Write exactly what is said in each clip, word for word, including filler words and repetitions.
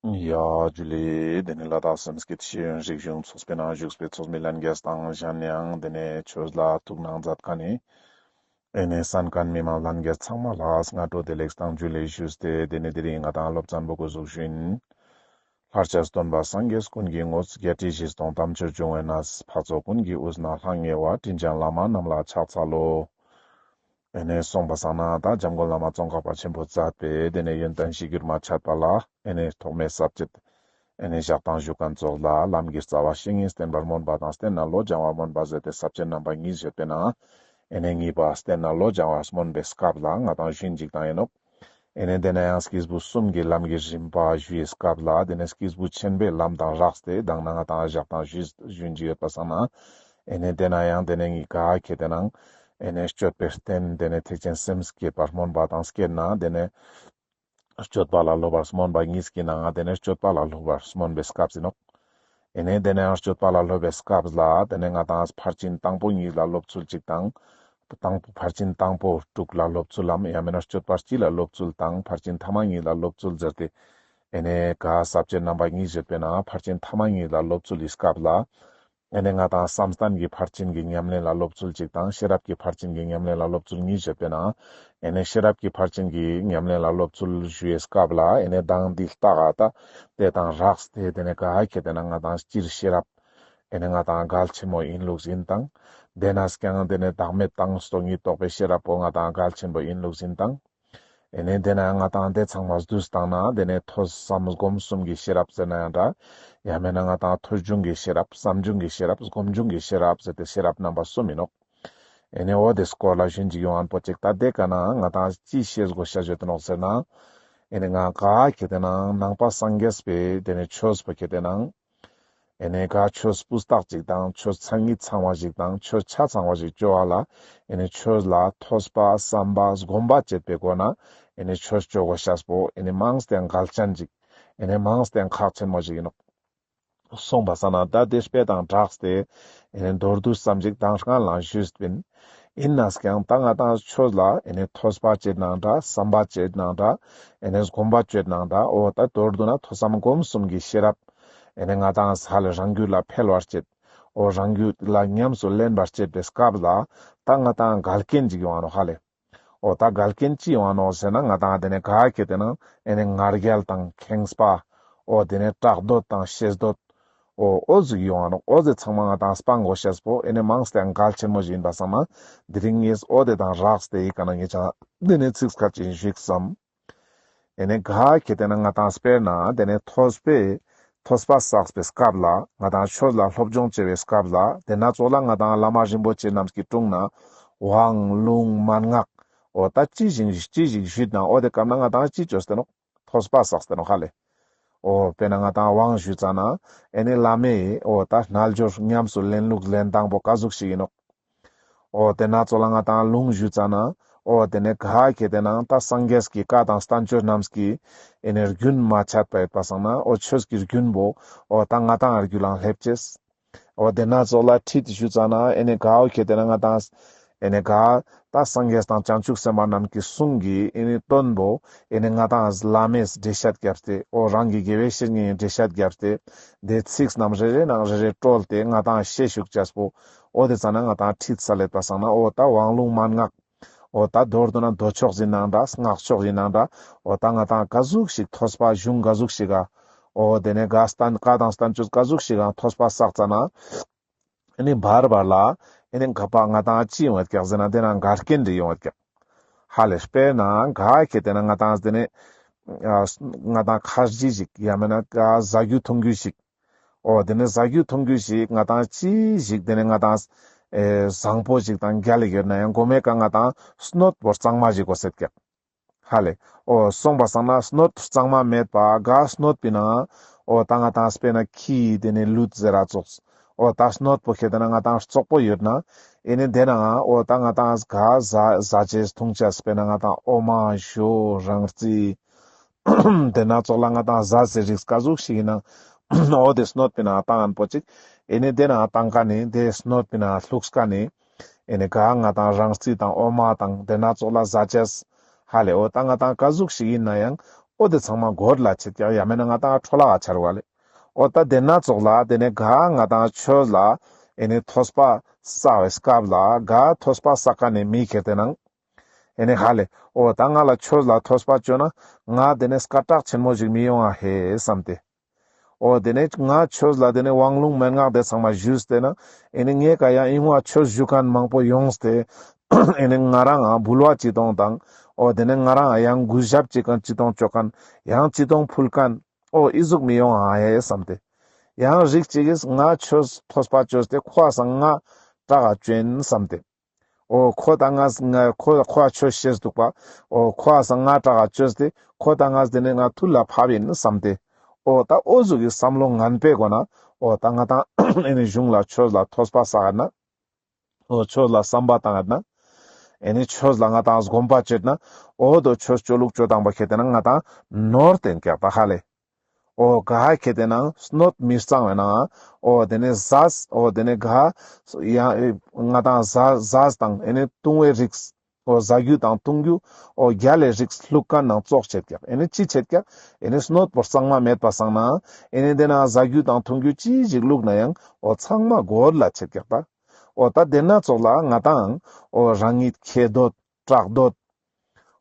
ཡ་ཇུ་ལེ། དེ་ནས་ལ་དྭགས་སེམས་བསྐྱེད་ཤེས་ཡོན་རིག་གཞུང་ཚོགས་པའི་ནང་བཞུགས་པའི་ཚོགས་མི་ལྷན་རྒྱས་དང་གཞན་ཡང་དེ་ནས་ཆོས་ལ་ཐུགས་སྣང་མཛད་མཁན་ནི་ཨེ་ནས་གསན་མཁན་མི་མང་ལྷན་རྒྱས་ཚང་མ་ལ་སྔ་དྲོ་བདེ་ལེགས་དང་ཇུ་ལེ་ཞུས་ཏེ། དེ་ནས་དེ་རིང་ང་དང་སློབ་ཚན་པོ་འགོ་འཛུགས་ཞུ་ཡིན། ལྷར་བཅས་སྟོན་པ་སངས་རྒྱས་ཀུན་གྱི་དངོས། བརྒྱད་ཁྲི་བཞི་སྟོང་དམ་ཆོས་འབྱུང་བའི་གནས། འཕགས་ཚོགས་ཀུན་གྱི་དབུས་ན་ལྷང་ངེ་བ། དྲིན་ཅན་བླ་མ་རྣམས་ལ་ཕྱག་འཚལ་ལོ། ཨེ་ནས་སོང་པ་སང་ན་ད་འཇམ་མགོན་བླ་མ་ཙོང་ཁ་པ་ཆེན་པོས་མཛད་པའི་དེ་ནས་ཡོན་ཏན་གཞིར་གྱུར་མ་འཆད་པ་ལ་ཨེ་ནས་ཐོག་མའི་ས་བཅད་ཨེ་ནས་ཞག་དང་བཞུགས་མཁན་ཙོགས་ལ་ལམ་གྱི་རྩ་བ་བཤེས་གཉེན་བསྟེན་པར་སྨོན་པ་དང་བསྟེན་ནས་བློ་སྦྱང་བར་སྨོན་པ་ཟེར་ཏེ་ས་བཅད་རྣམ་པ་གཉིས་བརྗོད་པའི་ནང་ཨེ་ནས་གཉིས་པ་བསྟེན་ནས་བློ་སྦྱང་བར་སྨོན་པའི་སྐབས་ལ་ང་དང་ཞུ་ཡིན་ཅིག་དང་ཡིན་ནོག་ཨེ་ནས་དེ་ནས་ཡང་སྐྱེས་བུ་གསུམ་གྱི་ལམ་གྱི་རིམ་པ་ཞུ་བའི་སྐབས་ལ་དེ་ནས་སྐྱེས་བུ་ཆེན་པོའི་ལམ་དང་སྦྲགས་ཏེ་དང་ན་ང་དང་ཞག་དང་ཞུ་ཞུ་ཡིན་ཅིག་ཡོད་པ་སང་ན་ཨེ་ནས་དེ་ན་ཡང་དེ་ནས་གཉིས་ཀ་ཁེ་ཏེ་ནང་ཨེ་ནས་སྤྱོད་པའི་རྟེན་དེ་ནས་ཐེག་ཆེན་སེམས་བསྐྱེད་པར་སྨོན་པ་དང་བསྐྱེད་ན་དེ་ནས་སྤྱོད་པ་ལ་སློབ་པར་སྨོན་པ་གཉིས་ཀྱི་ནང་ང་དེ་ནས་སྤྱོད་པ་ལ་སློབ་པར་སྨོན་པའི་སྐབས་ཡིན་ནོག་ཨེ་ནས་དེ་ནས་ཡང་སྤྱོད་པ་ལ་སློབ་པའི་སྐབས་ལ་དེ་ནས་ང་དང་ཕར་ཕྱིན་དང་པོ་གཉིས་ལ་སློབ་ཚུལ་གཅིག་དང་། དང་པོ་ཕར་ཕྱིན་དང་པོ་དྲུག་ལ་སློབ་ཚུལ་ལམ་ཡང་མིན་ན་སྤྱོད་པ་སྤྱི་ལ་སློབ་ཚུལ་དང་ཕར་ཕྱིན་ཐ་མ་གཉིས་ལ་སློབ་ཚུལ་ཟེར་ཏེ། ཨེ་ནས་ག་ས་བཅད་རྣམ་པ་གཉིས་བརྗོད་པའི་ནང་ཕར་ཕྱིན་ཐ་མ་གཉིས་ལ་སློབ་ཚུལ་ལི་སྐབས་ལ། ཨེ་ནས་ང་དང་བསམ་གཏན་གྱི་ཕར་ཕྱིན་གྱི་ཉམས་ལེན་ལ་སློབ་ཚུལ་གཅིག་དང་ཤེས་རབ་ཀྱི་ཕར་ཕྱིན་གྱི་ཉམས་ལེན་ལ་སློབ་ཚུལ་གཉིས་བརྗོད་པའི་ནང་། ཨེ་ནས་ཤེས་རབ་ཀྱི་ཕར་ཕྱིན་གྱི་ཉམས་ལེན་ལ་སློབ་ཚུལ་ཞུ་བའི་སྐབས་ལ་ཨེ་ནས་མདང་འདི་ལྟ་ག་ད་དེ་དང་སྦྲགས་ཏེ་དེ་ནས་ག་ཁེ་ཏེ་ན་ང་དང་སྤྱིར་ཤེས་རབ་ཨེ་ནས་ང་དང་གལ་ཆེན་མོ་ཡིན་ལུགས་ཡིན་དང་། དེ་ནས་ཀྱང་དེ་ནས་བདག་མེད་དང་སྟོང་ཉིད་རྟོགས་པའི་ཤེས་རབ་པོ་ང་དང་གལ་ཆེན་པོ་ཡིན་ལུགས་ཡིན་དང་། ཨེ་ནས་དེ་ན་ང་དང་དེ་ཚང་མ་བསྡུས་བཏང་ན་དེ་ནས་ཐོས་བསམ་སྒོམ་གསུམ་གྱི་ཤེས་རབ་ཟེར་ན་ཡང་འདྲ། ཡང་མེད་ན་ང་དང་ཐོས་བྱུང་གི་ཤེས་རབ་བསམ་བྱུང་གི་ཤེས་རབ་སྒོམ་བྱུང་གི་ཤེས་རབ་ཟེར་ཏེ་ཤེས་རབ་རྣམ་པ་གསུམ་ཡིན་ནོག་ཨེ་ནས་འོ་དེ་སྐོར་ལ་ཞུ་ཡིན་ཅིག་ཡོང་ཨན་པོ་ཅིག་ད་དེ་ཀ་ན་ང་དང་ཅི་ཤེས་དགོས་ཤ་ཞུ་དེ་ནོག་ཟེར་ན། ཨེ་ནས་ང་ག་ཁེ་ཏེ་ན་ནང་པ་སངས་རྒྱས་པའི་དེ་ནས་ཆོས་པོ་ཁེ་ཏེ་ན། ཨེ་ནས་ག་ཆོས་སྤུས་དག་ཅིག་དང་ཆོས་མཚན་ཉིད་ཚང་བ་ཞིག་དང་ཆོས་ཆ་ཚང་བ་ཞིག་བཅོ་བ་ལ། ཨེ་ནས་ཆོས་ལ་ཐོས་པ་བསམ་པ་སྒོམ་པ་བྱེད་པའི་སྒོ་ན། ཨེ་ནས་ཆོས་བཅོ་དགོས་ཤ་པོ་ཨེ་ནས་མངས་ཏེ་གལ་ཆེན་ཅིག་ཨེ་ནས་མངས་ཏེ་ཁག་ཆེན་མོ་ཞིག་ཡིན་ནོག་སོང་པ་སང་ན་ད་དེ་དཔེ་དང་སྦྲགས་ཏེ་ཨེ་ནས་མདོར་བསྡུས་ཙམ་ཞིག་དང་སྔ་ལ་ཞུས་པིན། ཡིན་ནས་ཀྱང་ད་ང་དང་ཆོས་ལ་ཨེ་ནས་ཐོས་པ་བྱེད་ནའང་འདྲ་བསམ་པ་བྱེད་ནའང་འདྲ་ཨེ་ནས་སྒོམ་པ་བྱེད་ནའང་འདྲ་འོ་ད་མདོར་བསྡུ་ན་ཐོས་བསམ་སྒོམ་གསུམ་གྱི་ཤེས་རབ་ཨེ་ནས་ང་དང་ཧ་ལས་རང་རྒྱུད་ལ་འཕེལ་བར་བྱེད། འོ་རང་རྒྱུད་ལ་ཉམས་སུ་ལེན་པར་བྱེད་པའི་སྐབས་ལ་ད་ང་དང་འགལ་རྐྱེན་ཅིག་ཡོང་ང་ནོག་ཧ་ལས། འོ་ད་འགལ་རྐྱེན་ཅི་ཡོང་ང་ནོག་ཟེར་ན་ང་དང་དེ་ནས་ག་ཁེ་ཏེ་ན་ཨེ་ནས་ང་རྒྱལ་དང་ཁེངས་པ། འོ་དེ་ནས་གྲགས་འདོད་དང་ཤེས་འདོད། འོ་འོ་ཟུག་ཡོང་ང་ནོག་འོ་ཟེ་ཚང་མ་ང་དང་སྤང་དགོས་ཤེས་པོ་ཨེ་ནས་མངས་ཏེ་གལ་ཆེན་མོ་ཞིག་ཡིན་པ་སང་ན། དེ་རིང་ངས་འོ་དེ་དང་སྦྲགས་ཏེ་ཡི་ཀ་ན་ངེད་ཅག་དེ་ནས་ཚིག་ཁ་ཅིག་ཞིག་བསམ། ཨེ་ནས་ག་ཁེ་ཏེ་ན་ང་དང་དཔེར་ན་དེ་ནས་ཐོས་པའི་ཐོས་པ་བསགས་པའི་སྐབས་ལ་ང་དང་ཆོས་ལ་སློབ་སྦྱོང་བྱེད་པའི་སྐབས་ལ་དེ་ན་ཙོགས་ལ་ང་དང་བླ་མ་རིན་པོ་ཆེ་རྣམས་ཀྱི་དྲུང་ན་དབང་ལུང་མན་ངག་འོ་ད་ཅི་ཞིག་ཅི་ཞིག་ཞུས་ན་འོ་དེ་སྐབས་ན་ང་དང་ཅི་བཅོས་ཏེ་ནོག་ཐོས་པ་བསགས་ཏེ་ནོག་ཧ་ལས། འོ་དཔེར་ན་ང་དང་དབང་ཞུས་ཙ་ན་ཨེ་ནས་བླ་མས་འོ་ད་རྣལ་འབྱོར་ཉམས་སུ་ལེན་ལུགས་ལེན་སྟངས་པོ་ག་ཟུག་ཞིག་ཡིན་ནོག་འོ་དེ་ན་ཙོགས་ལ་ང་དང་ལུང་ཞུས་ཙ་ན། འོ་དེ་ནས་ག་ཁེ་ཏེ་ན་ད་སངས་རྒྱས་ཀྱི་བཀའ་དང་བསྟན་བཅོས་རྣམས་ཀྱི་ཨེ་ནས་རྒྱུན་མ་ཆད་པ་ཡོད་པ་སང་ན་འོ་ཆོས་ཀྱི་རྒྱུན་པོ་འོ་ད་ང་དང་རྒྱུད་ལ་སླེབས་ཅེས། འོ་དེ་ན་ཙོགས་ལ་ཁྲིད་ཞུས་ཙ་ན་ཨེ་ནས་ག་འོ་ཁེ་ཏེ་ན་ང་དང་ཨེ་ནས་ག་ད་སངས་རྒྱས་དང་བྱང་ཆུབ་སེམས་དཔའ་རྣམས་ཀྱི་གསུང་གི་ཨེ་ནས་དོན་པོ་ཨེ་ནས་ང་དང་བླ་མས་འགྲེལ་བཤད་བརྒྱབ་སྟེ་འོ་རང་གི་དགེ་བའི་བཤེས་གཉེན་འགྲེལ་བཤད་བརྒྱབ་སྟེ་དེ་ཚིག་རྣམས་རེ་རེ་ནང་རེ་རེ་བཀྲོལ་ཏེ་ང་དང་ཤེས་ཞུགས་ཅེས་པོ། འོ་དེ་ཙ་ན་ང་དང་ཁྲིད་ས་ལེད་པ་སང་ན་འོ་ད་དབང་ལུང་མན་ངག་འོ་ད་མདོར་བསྡུ་ན་མདོ་ཕྱོགས་ཡིན་ནའང་འདྲ་སྔགས་ཕྱོགས་ཡིན་ནའང་འདྲ་འོ་ད་ང་དང་ག་ཟུག་ཞིག་ཐོས་པ་གཞུང་ག་ཟུག་ཞིག་ག་འོ་དེ་ནས་ག་བསྟན་བཀའ་དང་བསྟན་བཅོས་ག་ཟུག་ཞིག་ག་ཐོས་པ་བསགས་ཙ་ན། ཨེ་ནས་བར་བར་ལ་ཨེ་ནས་ག་པ་ང་དང་ཅི་ཡོང་བད་ཀྱག་ཟེར་ན་དེ་ན་འགལ་རྐྱེན་རེ་ཡོང་བད་ཀྱག་ཧ་ལས་དཔེར་ན་ག་ཁེ་ཏེ་ན་ང་དང་དེ་ནས་ང་དང་ཁ་རྗེ་ཞིག་ཡང་མེད་ན་ག་ཟ་རྒྱུ་འཐུང་རྒྱུ་ཞིག་འོ་དེ་ནས་ཟ་རྒྱུ་འཐུང་རྒྱུ་ཞིག་ང་དང་ཅི་ཞིག་དེ་ནས་ང་དང་ཨེ་བཟང་པོ་ཞིག་དང་རྒྱལ་ལ་ཡོད་ན་ཡང་གོ་མེ་ཀ་ང་དང་སྣོད་པོ་གཙང་མ་ཞིག་དགོས་སེད་ཀྱག་ཧ་ལས། འོ་སོང་པ་སང་ན་སྣོད་གཙང་མ་མེད་པ་ག་སྣོད་པི་ན་འོ་ད་ང་དང་དཔེར་ན་ཁྱི་དེ་ནས་ལུད་ཟེར་ར་ཙོགས། འོ་ད་སྣོད་པོ་ཁེ་ཏེ་ན་ང་དང་བཙོག་པོ་ཡོད་ན་ཨེ་ནས་དེ་ན་འོ་ད་ང་དང་ག་ཟ་ཟ་ཅེས་འཐུང་ཅེས་དཔེར་ན་ང་དང་འོ་མ་ཞོ་རང་རྩི། དེ་ན་ཙོགས་ལ་ང་དང་ཟ་ཟེར་རིགས་ག་ཟུག་ཞིག་ཡིན་ན་འོ་དེ་སྣོད་པི་ན་བཏང་ཨན་པོ་ཅིག་ཨེ་ནས་དེ་ན་བཏང་ཀ་ནས་དེ་སྣོད་པི་ན་བླུགས་ཀ་ནས་ཨེ་ནས་ག་ང་དང་རང་རྩི་དང་འོ་མ་དང་དེ་ན་ཙོགས་ལ་ཟ་ཅེས་ཧ་ལས། འོ་ད་ང་དང་ག་ཟུག་ཞིག་ཡིན་ན་ཡང་ འོ་དེ་ཚང་མ་གོད་ལ་ཆེད་ཀྱག་ཡང་མེད་ན་ང་ཏང་འཕྲོ་བརླག་ག་ཆ་རུག་ལེ། འོ་ད་དེ་ན་ཙོགས་ལ་དེ་ནས་ག་ང་ཏང་ཆོས་ལ་ཨེ་ནི་ཐོས་པ་བསགས་པའི་སྐབས་ལ་ག་ཐོས་པ་བསགས་མཁན་ནི་མི་ཁྱེར་ཏེ་ནང་ཨེ་ནི་ཧ་ལེ། འོ་ད་ང་ལ་ཆོས་ལ་ཐོས་པ་བཅོས་ན་ང་དེ་ནས་སྐད་གྲགས་ཆེན་མོ་ཞིག་མི་ཡོང་ང་ཧེ་བསམ་སྟེ། འོ་དེ་ནས་ང་ཆོས་ལ་དེ་ནས་དབང་ལུང་མན་ངག་དེ་ཚང་མ་ཞུས་ཏེ་ན་ཨེ་ནི་ངའི་ཀ་ཡང་ཨིན་བ་ཆོས་ཞུ་མཁན་མང་པོ་ཡོངས་ཏེ་ཨེ་ནི་ང་རང་ང་འབུལ་བ་ཅི་གཏོང་དང་། འོ་དེ་ནས་ང་རང་ང་ཡང་གུས་ཞབས་ཅི་གང་ཅི་གཏོང་བཅོ་མཁན་ཡང་ཅི་གཏོང་ཕུལ་མཁན། འོ་ཨི་ཟུག་མི་ཡོང་ང་ཧེ་བསམ་སྟེ། ཡང་རིགས་གཅིག་གིས་ང་ཆོས་ཐོས་པ་བཅོས་ཏེ་ཁོ་སང་ང་སྐྲག་ག་བཅོ་ཨིན་བསམ་སྟེ། འོ་ཁོ་དང་ང་ང་ཁོ་ཁོ་ཆོས་ཤེས་འདུག་པ། འོ་ཁོ་སང་ང་སྐྲག་ག་བཅོས་ཏེ་ཁོ་དང་ང་དེ་ནས་ང་ཐུར་ལ་ཕབ་ཨིན་བསམ་སྟེ། འོ་ད་འོ་ཟུག་གི་བསམ་བློ་ངན་པའི་སྒོ་ན་འོ་ད་ང་ཏང་ཨེ་ནི་གཞུང་ལ་ཆོས་ལ་ཐོས་པ་བསགས་ན། འོ་ཆོས་ལ་བསམ་པ་བཏང་ན། ཨེ་ནི་ཆོས་ལ་ང་ཏང་སྒོམ་པ་བཅོས་ན། འོ་དོ་ཆོས་བཅོ་ལུགས་བཅོ་སྟངས་པོ་ཁྱེར་ཏེ་ན་ང་ཏང་ནོར་ཏེ་ཨིན་ཀྱག་ད་ཧ་ལེ། འོ་ག་ཁྱེར་ཏེ་ན་སྣོད་མི་གཙང་བའི་ནང་འོ་དེ་ནས་ཟས་འོ་དེ་ནས་ག་ཡང་ང་ཏང་ཟས་ཟས་དང་ཨེ་ནི་བཏུང་བའི་རིགས། འོ་ཟ་རྒྱུ་དང་འཐུང་རྒྱུ་འོ་རྒྱལ་ལའི་རིགས་བླུགས་མཁན་ནང་ཙོགས་ཆེད་ཀྱག་ཨེ་ནི་ཅི་ཆེད་ཀྱག་ཨེ་ནི་སྣོད་པོ་གཙང་མ་མེད་པ་སང་ན་ཨེ་ནི་དེ་ན་ཟ་རྒྱུ་དང་འཐུང་རྒྱུ་ཅི་ཞིག་བླུགས་ན་ཡང་འོ་ཚང་མ་གོད་ལ་ཆེད་ཀྱག་ད། འོ་ད་དེ་ན་ཙོགས་ལ་ང་ཏང་འོ་རང་ཉིད་ཁེ་འདོད་སྐྲག་འདོད།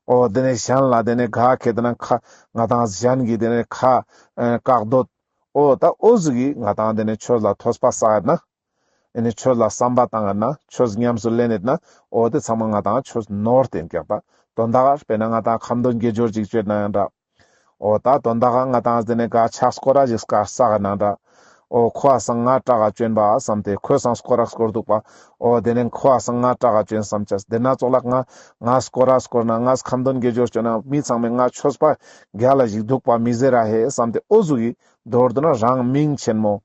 འོ་དེ་ནས་གཞན་ལ་དེ་ནས་ག་ཁྱེར་ཏེ་ན་ཁ་ང་ཏང་གཞན་གྱི་དེ་ནས་ཁ་ཨེ་བཀག་འདོད། འོ་ད་འོ་ཟུག་གི་ང་ཏང་དེ་ནས་ཆོས་ལ་ཐོས་པ་བསགས་ན། ཨེ་ནི་ཆོས་ལ་བསམ་པ་བཏང་ན་ཆོས་ཉམས་སུ་ལེན་ན་འོ་དེ་ཚང་མ་ང་ཏང་ཆོས་ནོར་ཏེ་ཨིན་ཀྱག་ད། དོན་དག་དཔེར་ན་ང་ཏང་ཁ་འདོན་དགེ་སྦྱོར་ཅིག་བཅོས་ན་ཡང་འདྲ། འོ་ད་དོན་དག་ང་ཏང་དེ་ནས་ག་ཕྱག་སྐོར་ར་ཞིག་བསགས་ན་འདྲ། འོ་ཁོ་སང་ང་སྐྲག་ག་བཅོ་ཨིན་པ་བསམ་སྟེ་ཁོ་སང་སྐོར་ར་སྐོར་འདུག་པ། འོ་དེ་ནས་ཁོ་སང་ང་སྐྲག་ག་བཅོ་ཨིན་བསམ་ཅེས་དེ་ན་ཙོགས་ལ་ང་ང་སྐོར་ར་སྐོར་ན་ང་ཁ་འདོན་དགེ་སྦྱོར་བཅོ་ན་མི་ཚང་མས་ང་ཆོས་པ་རྒྱལ་ལ་ཞིག་འདུག་པ་མི་ཟེར་ར་ཧེ་བསམ་སྟེ་འོ་ཟུག་གི་མདོར་བསྡུ་ན་རང་མིང་ཆེན་མོ།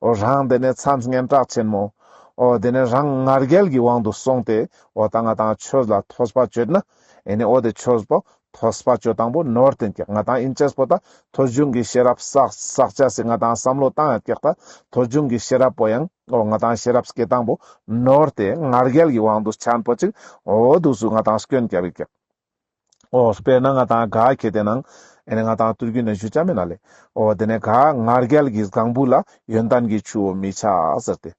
འོ་རང་དེ་ནས་མཚན་སྙན་གྲགས་ཆེན་མོ། འོ་དེ་ནས་རང་ང་རྒྱལ་གྱི་དབང་དུ་སོང་སྟེ་འོ་ད་ང་ཏང་ཆོས་ལ་ཐོས་པ་བཅོས་ན་ཨེ་ནི་འོ་དེ་ཆོས་པོ་ཐོས་པ་བཅོ་སྟངས་པོ་ནོར་ཏེ་ཨིན་ཀྱག་ང་ཏང་ཨིན་ཅེས་པོ་ད་ཐོས་བྱུང་གི་ཤེས་རབ་བསགས་བསགས་ཅེས་སི་ང་ཏང་བསམ་བློ་བཏང་ཡོད་ཀྱག་ད། ཐོས་བྱུང་གི་ཤེས་རབ་པོ་ཡང་འོ་ང་ཏང་ཤེས་རབ་སྐྱེ་སྟངས་པོ་ནོར་ཏེ་ང་རྒྱལ་གྱི་དབང་དུ་ཆ་ཨིན་པོ་ཅིག་འོ་འདུག་སུ་ང་ཏང་སྐྱོན་རྒྱབ་ཡོད་ཀྱག་འོ་དཔེར་ན་ང་ཏང་ག་ཁྱེར་ཏེ་ནང་ཨེ་ནི་ང་ཏང་དུས་རྒྱུན་ནས་ཞུ་ཆ་མེད་ན་ལེ། འོ་དེ་ནས་ག་ང་རྒྱལ་གྱི་ལྒང་བུ་ལ་ཡོན་ཏན་གྱི་ཆུ་བོ་མི་ཆགས་ཟེར་ཏེ།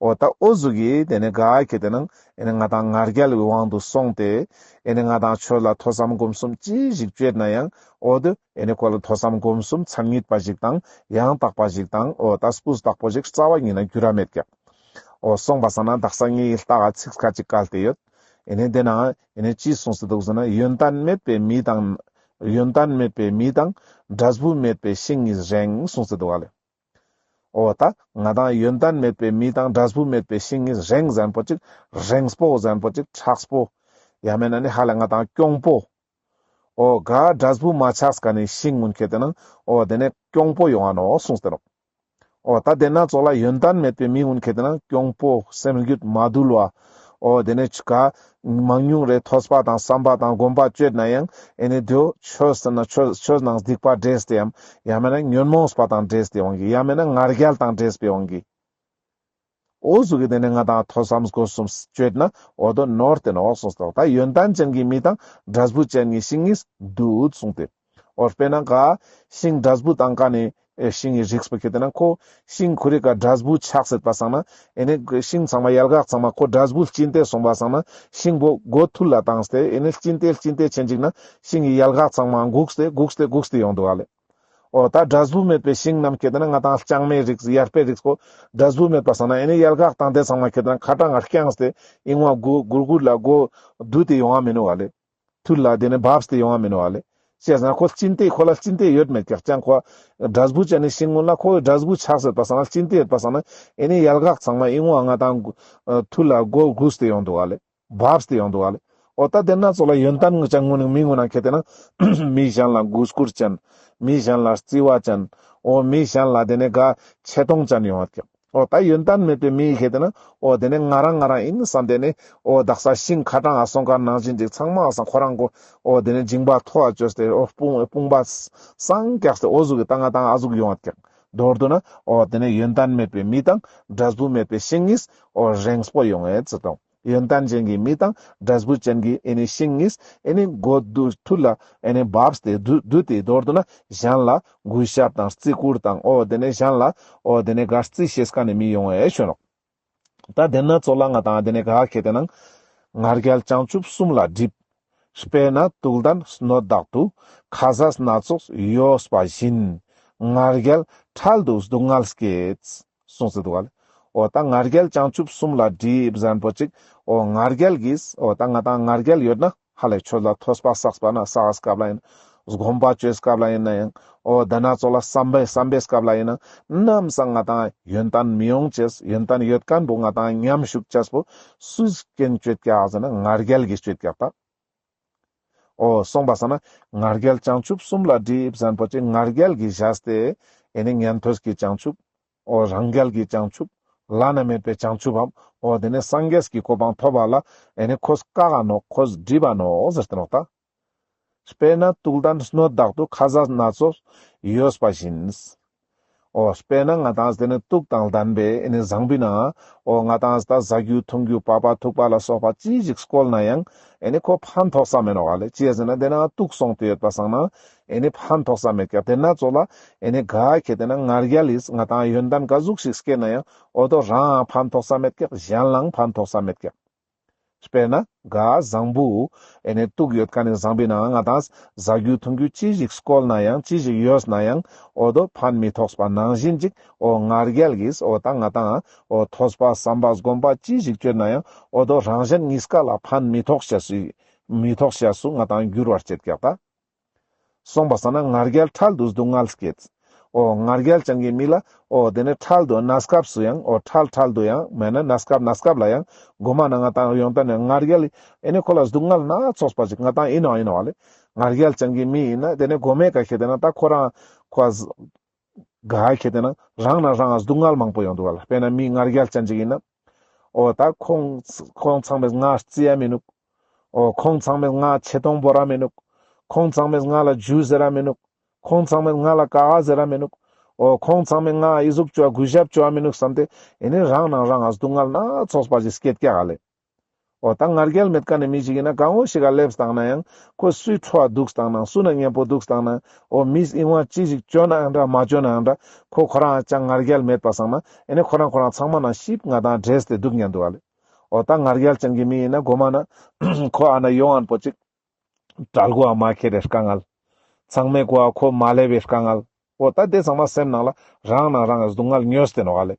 འོ་ད་འོ་ཟུག་གི་དེ་ནས་ག་ཁྱེར་ཏེ་ནང་ཨེ་ནི་ང་ཏང་ང་རྒྱལ་གྱི་དབང་དུ་སོང་སྟེ་ཨེ་ནི་ང་ཏང་ཆོས་ལ་ཐོས་བསམ་སྒོམ་གསུམ་ཅི་ཞིག་བཅོས་ན་ཡང་འོ་དེ་ཨེ་ནི་ཁོ་ལ་ཐོས་བསམ་སྒོམ་གསུམ་མཚན་ཉིད་པ་ཞིག་དང་ཡང་དག་པ་ཞིག་དང་འོ་ད་སྤུས་དག་པོ་ཞིག་རྩ་བ་ཉིད་ནས་འགྱུར་ར་མེད་ཀྱག་འོ་སོང་པ་སང་ན་དག་ས་ངའི་ལྟ་ག་ཚིག་ཁ་ཅིག་བཀལ་ཏེ་ཡོད། ཨེ་ནི་དེ་ན་ཨེ་ནི་ཅི་གསུངས་ཏེ་འདུག་ཟེར་ན་ཡོན་ཏན་མེད་པའི་མི་དང་ཡོན་ཏན་མེད་པའི་མི་དང་འབྲས་བུ་མེད་པའི་ཤིང་གཉིས་རེངས་གསུངས་ཏེ་འདུག་ག་ལེ། འོ་ད་ང་ཏང་ཡོན་ཏན་མེད་པའི་མི་དང་འབྲས་བུ་མེད་པའི་ཤིང་གཉིས་རེངས་ཟེར་མཁན་པོ་ཅིག་རེངས་པོ་ཟེར་མཁན་པོ་ཅིག་མཁྲེགས་པོ། ཡང་མེད་ན་ནི་ཧ་ལས་ང་ཏང་གྱོང་པོ། འོ་ག་འབྲས་བུ་མ་ཆགས་མཁན་ནི་ཤིང་ཀུན་ཁྱེར་ཏེ་ནང་འོ་དེ་ནས་གྱོང་པོ་ཡོང་ང་ནོག་གསུངས་ཏེ་ནོག་འོ་ད་དེ་ན་ཙོགས་ལ་ཡོན་ཏན་མེད་པའི་མི་ཀུན་ཁྱེར་ཏེ་ནང་གྱོང་པོ་སེམས་རྒྱུད་མ་དུལ་བ། འོ་དེ་ནས་ཆུ་ག་མང་ཉུང་རེ་ཐོས་པ་དང་བསམ་པ་དང་སྒོམ་པ་བཅོས་ན་ཡང་ཨེ་ནི་དེའོ་ཆོས་ཟེར་ན་ཆོས་ཆོས་ནང་སྡིག་པ་འདྲེས་ཏེ་ཡང་ཡང་མེད་ན་ཉོན་མོངས་པ་དང་འདྲེས་ཏེ་འོང་གི་ཡང་མེད་ན་ང་རྒྱལ་དང་འདྲེས་པའི་འོང་གི་འོ་ཟུག་གི་དེ་ནས་ང་ཏང་ཐོས་བསམ་སྒོམ་གསུམ་བཅོས་ན་འོ་དོ་ནོར་ཏེ་ནོག་གསུངས་ཏེ། ད་ཡོན་ཏན་ཅན་གྱི་མི་དང་འབྲས་བུ་ཅན་གྱི་ཤིང་གཉིས་འདུད་གསུངས་ཏེ། འོ་དཔེར་ན་ག་ཤིང་འབྲས་བུ་བཏང་མཁན་ནི་ཨེ་ཤིང་གི་རིགས་པོ་ཁྱེར་ཏེ་ན་ཁོ་ཤིང་ཁོ་རེ་ག་འབྲས་བུ་ཆགས་སྲིད་པ་སང་ན་ཨེ་ནི་ཤིང་ཚང་མ་ཡལ་ག་ཚང་མ་ཁོ་འབྲས་བུ་ལྕིན་ཏེ་སོང་པ་སང་ན་ཤིང་པོ་མགོ་ཐུར་ལ་བཏང་སྟེ་ཨེ་ནི་ལྕིན་ཏེ་ལྕིན་ཏེ་ཆེན་ཅིག་ན་ཤིང་གི་ཡལ་ག་ཚང་མ་འགུགས་ཏེ་འགུགས་ཏེ་འགུགས་ཏེ་ཡོང་འདུག་ག་ལེ། འོ་ད་འབྲས་བུ་མེད་པའི་ཤིང་རྣམས་ཁྱེར་ཏེ་ན་ང་ཏང་ལྕང་མའི་རིགས་ཡར་པའི་རིགས་པོ་འབྲས་བུ་མེད་པ་སང་ན་ཨེ་ནི་ཡལ་ག་བཏང་སྟེ་ཚང་མ་ཁྱེར་ཏེ་ན་ཁ་གྲངས་ང་རྐྱང་སྟེ་ཨིན་བ་མགོ་གུར་གུར་ལ་མགོ་བསྡུས་ཏེ་ཡོང་ང་མི་ནུག་ག་ལེ། ཐུར་ལ་དེ་ནས་བབས་ཏེ་ཡོང་ང་མི་ནུག་ག་ལེ། ཅི་ཟེར་ན་ཁོ་ལྕིན་ཏེ་ཁོ་ལ་ལྕིན་ཏེ་ཡོད་མེད་ཀྱག་ཅང་ཁོ་འབྲས་བུ་ཅན་ནི་ཤིང་ཀུན་ལ་ཁོ་འབྲས་བུ་ཆགས་སྲིད་པ་སང་ན་ལྕིན་ཏེ་ཡོད་པ་སང་ན་ཨེ་ནི་ཡལ་ག་ཚང་མ་ཨིན་བ་ང་ཏང་ཐུར་ལ་མགོ་གུས་ཏེ་ཡོང་འདུག་ག་ལེ། བབས་ཏེ་ཡོང་འདུག་ག་ལེ། འོ་ད་དེ་ན་ཙོགས་ལ་ཡོན་ཏན་ཅན་ཀུན་ནི་མི་ཀུན་ན་ཁྱེར་ཏེ་ན་མི་གཞན་ལ་གུས་བཀུར་ཅན། མི་གཞན་ལ་བརྩི་བ་ཅན། འོ་མི་གཞན་ལ་དེ་ནས་ག་ཆེ་མཐོང་ཅན་ཡོང་བ་ཀྱག་འོ་ད་ཡོན་ཏན་མེད་པའི་མི་ཁྱེར་ཏེ་ན་འོ་དེ་ནས་ང་རང་ང་རང་ཨིན་བསམ་སྟེ་ནི་འོ་དག་ས་ཤིང་ཁ་གྲངས་ང་སོང་མཁན་ནང་བཞིན་ཅིག་ཚང་མ་ས་ཁོ་རང་གོ་འོ་དེ་ནས་འཇིང་པ་མཐོ་བ་བཅོས་ཏེ་འོ་དཔུང་དཔུང་པ་སངས་རྒྱས་ཏེ་འོ་ཟུག་གི་ད་ང་ཏང་ཨ་ཟུག་ཡོང་བ་ཀྱག་མདོར་བསྡུ་ན་འོ་དེ་ནས་ཡོན་ཏན་མེད་པའི་མི་དང་འབྲས་བུ་མེད་པའི་ཤིང་གཉིས་འོ་རེངས་པོ་ཡོང་ངེ་ཟེར་དང་། ཡོན་ཏན་ཅན་གྱི་མི་དང་འབྲས་བུ་ཅན་གྱི་ཨེ་ནི་ཤིང་གཉིས་ཨེ་ནི་མགོ་དུ་ཐུར་ལ་ཨེ་ནི་བབས་ཏེ་དུ་དུ་དེ་མདོར་བསྡུ་ན་གཞན་ལ་གུས་ཞབས་དང་བརྩི་བཀུར་དང་འོ་དེ་ནས་གཞན་ལ་འོ་དེ་ནས་དགའ་བརྩི་ཤེས་མཁན་ནི་མི་ཡོང་བའི་ཞུ་ནོག། ད་དེ་ན་ཚོ་ལ་ང་དང་དེ་ནས་ག་ཁེ་དེ་ནང་ང་རྒྱལ་བྱང་ཆུབ་གསུམ་ལ་སྒྲིབ། དཔེར་ན་དུག་ལྡན་སྣོད་དག་ཏུ། ཁ་ཟས་སྣ་ཚོགས་ཡོད་པ་བཞིན། ང་རྒྱལ་འཕྲལ་དུ་སྡུག་བསྔལ་སྐྱེད། གསུངས་སེ་འདུག་ག་ལེ། འོ་ད་ང་རྒྱལ་བྱང་ཆུབ་གསུམ་ལ་སྒྲིབ་ཟེར་མཁན་པོ་ཅིག། འོ་ང་རྒྱལ་གྱིས་འོ་ད་ང་དང་ང་རྒྱལ་ཡོད་ན་ཧ་ལས་ཆོས་ལ་ཐོས་པ་བསགས་པ་ན་བསགས་སྐབས་ལ་ཡིན། སྒོམ་པ་བཅོས་སྐབས་ལ་ཡིན་ན་ཡང་འོ་དེ་ན་ཚོ་ལ་བསམ་པའི་བསམ་པའི་སྐབས་ལ་ཡིན་ན་ནམ་སང་ང་དང་ཡོན་ཏན་མི་ཡོང་ཅེས་ཡོན་ཏན་ཡོད་མཁན་པོ་ང་དང་ཉམས་ཞུགས་ཅེས་པོ་སུས་རྐྱེན་བཅོས་ཀྱག་ཟེར་ན་ང་རྒྱལ་གྱིས་བཅོས་ཀྱག་ད། འོ་སོང་པ་སང་ན་ང་རྒྱལ་བྱང་ཆུབ་གསུམ་ལ་སྒྲིབ་ཟེར་མཁན་པོ་ཅིག་ང་རྒྱལ་གྱིས་བཞག་སྟེ་ཨེ་ནི་ཉན་ཐོས་ཀྱི་བྱང་ཆུབ། འོ་རང་རྒྱལ་གྱི་བྱང་ཆུབ། བླ་ན་མེད་པའི་བྱང་ཆུབ་བམ། འོ་དེ་ནས་སངས་རྒྱས་ཀྱི་གོ་འཕང་ཐོབ་པ་ལ་ཨེ་ནི་ཁོས་བཀག་ག་ནོག་ཁོས་སྒྲིབ་པ་ནོག་ཟེར་ཏེ་ནོག་ད། དཔེར་ན་དུག་ལྡན་སྣོད་དག་ཏུ། ཁ་ཟས་སྣ་ཚོགས་ཡོད་པ་བཞིན། འོ་དཔེར་ན་ང་དང་དེ་ནི་དུག་དང་ལྡན་པའི་ཨེ་ནི་ཟངས་བུའི་ནང་འོ་ང་དང་ད་ཟ་རྒྱུ་འཐུང་རྒྱུ་པགས་པ་ཐུག་པ་ལ་སོགས་པ་ཅི་ཞིག་བསྐོལ་ན་ཡང་ཨེ་ནི་ཁོ་ཕན་ཐོགས་ས་མེད་ནོག་ག་ལེ། ཅི་ཡ་ཟེར་ན་དེ་ནང་དུག་སོང་སྟེ་ཡོད་པ་སང་ན་ཨེ་ནི་ཕན་ཐོགས་ས་མེད་ཀྱག། དེ་ན་ཚོ་ལ་ཨེ་ནི་ག་ཁེ་དེ་ན་ང་རྒྱལ་ལིས་ང་དང་ཡོན་ཏན་ག་ཟུག་ཞིག་སྐྱེས་ན་ཡང་འོ་དོ་རང་ཕན་ཐོགས་ས་མེད་ཀྱག། གཞན་ལའང་ཕན་ཐོགས་ས་མེད་ཀྱག། དཔེར་ན་ག་ཟངས་བུ་ཨེ་ནི་དུག་ཡོད་མཁན་ནི་ཟངས་བུའི་ནང་ང་དང་ཟ་རྒྱུ་འཐུང་རྒྱུ་ཅི་ཞིག་བསྐོལ་ན་ཡང་ཅི་ཞིག་ཡོད་ན་ཡང་འོ་དོ་ཕན་མི་ཐོགས་པ་ནང་བཞིན་ཅིག། འོ་ང་རྒྱལ་གྱིས་འོ་ད་ང་དང་འོ་ཐོས་པ་བསམ་པ་སྒོམ་པ་ཅི་ཞིག་བཅོས་ན་ཡང་འོ་དོ་རང་གཞན་གཉིས་ཀ་ལ་ཕན་མི་ཐོགས་ཤེས་སུ་མི་ཐོགས་ཤེས་སུ་ང་དང་འགྱུར་བར་བྱེད་ཀྱག་ད། སོང་པ་སང་ན་ང་རྒྱལ་འཕྲལ་དུ་སྡུག་བསྔལ་སྐྱེད། འོ་ང་རྒྱལ་ཅན་གྱི་མི་ལ་འོ་དེ་ནས་འཕྲལ་དུ་གནས་སྐབས་སུ་ཡང་འོ་འཕྲལ་འཕྲལ་དུ་ཡང་མེད་ན་གནས་སྐབས་གནས་སྐབས་ལ་ཡང་མགོ་མ་ན་ང་དང་ཡོང་ད་ནས་ང་རྒྱལ་ཨེ་ནི་ཁོ་ལ་སྡུག་བསྔལ་སྣ་ཚོགས་པ་ཞིག་ང་དང་ཡིན་ནོག་ཡིན་ནོག་ལེ། ང་རྒྱལ་ཅན་གྱི་མི་ཡིན་ན་དེ་ནས་མགོ་མའི་ཀ་ཁེ་དེ་ན་ད་ཁོ་རང་ཁོ་ག་ཁེ་དེ་ན་རང་ན་རང་ང་སྡུག་བསྔལ་མང་པོ་ཡོང་འདུག་ག་ལེ། དཔེར་ན་མི་ང་རྒྱལ་ཅན་ཅིག་ཡིན་ན། འོ་ད་ཁོང་ཁོང་ཚང་མས་ང་རྩི་ཡ་མི་ནུག། འོ་ཁོང་ཚང་མས་ང་ཆེ་མཐོང་བོར་ར་མི་ནུག། ཁོང་ཚང་མས་ང་ལ་ཇུ་ཟེར་ར་མི་ནུག། ཁོང་ཚང་མས་ང་ལ་ཀ་ག་ཟེར་ར་མི་ནུག། འོ་ཁོང་ཚང་མས་ང་ཨི་ཟུག་བཅོ་བ་གུས་ཞབས་བཅོ་བ་མི་ནུག་བསམ་སྟེ་ཨེ་ནི་རང་ནང་རང་ང་སྡུག་བསྔལ་སྣ་ཚོགས་པ་ཞིག་སྐྱེད་ཀྱག་ག་ལེ། འོ་ད་ང་རྒྱལ་མེད་མཁན་ནི་མི་ཞིག་ཡིན་ན་གང་བོ་ཞིག་ག་སླེབས་བཏང་ན་ཡང་ཁོ་སུའི་ཁྲོད་འདུག་བཏང་ན་སུ་ན་མཉམ་པོ་འདུག་བཏང་ན་འོ་མིས་ཨིན་བ་ཅི་ཞིག་བཅོ་ན་ཡང་འདྲ་མ་བཅོ་ན་ཡང་འདྲ་ཁོ་ཁོ་རང་ཅང་ང་རྒྱལ་མེད་པ་སང་ན་ཨེ་ནི་ཁོ་རང་ཁོ་རང་ཚང་མ་ནང་ཞིབ་ང་དང་འདྲེས་ཏེ་འདུག་ཉན་འདུག་ག་ལེ། འོ་ད་ང་རྒྱལ་ཅན་གྱི་མི་ཡིན་ན་མགོ་མ་ན་ཁོ་ཨ་ན་ཡོང་ཨན་པོ་ཅིག་དྲལ་གོ་ཨ་མ་ཁྱེར་རེ་དཀའ་ངལ། ཚང་མའི་གོ་ཨ་ཁོ་མ་སླེབས་པའི་དཀའ་ངལ། འོ་ད་དེ་ཚང་མ་སེམས་ནང་ལ་རང་ནང་རང་སྡུག་བསྔལ་ཉོས་ཏེ་ནོག་ག་ལེ།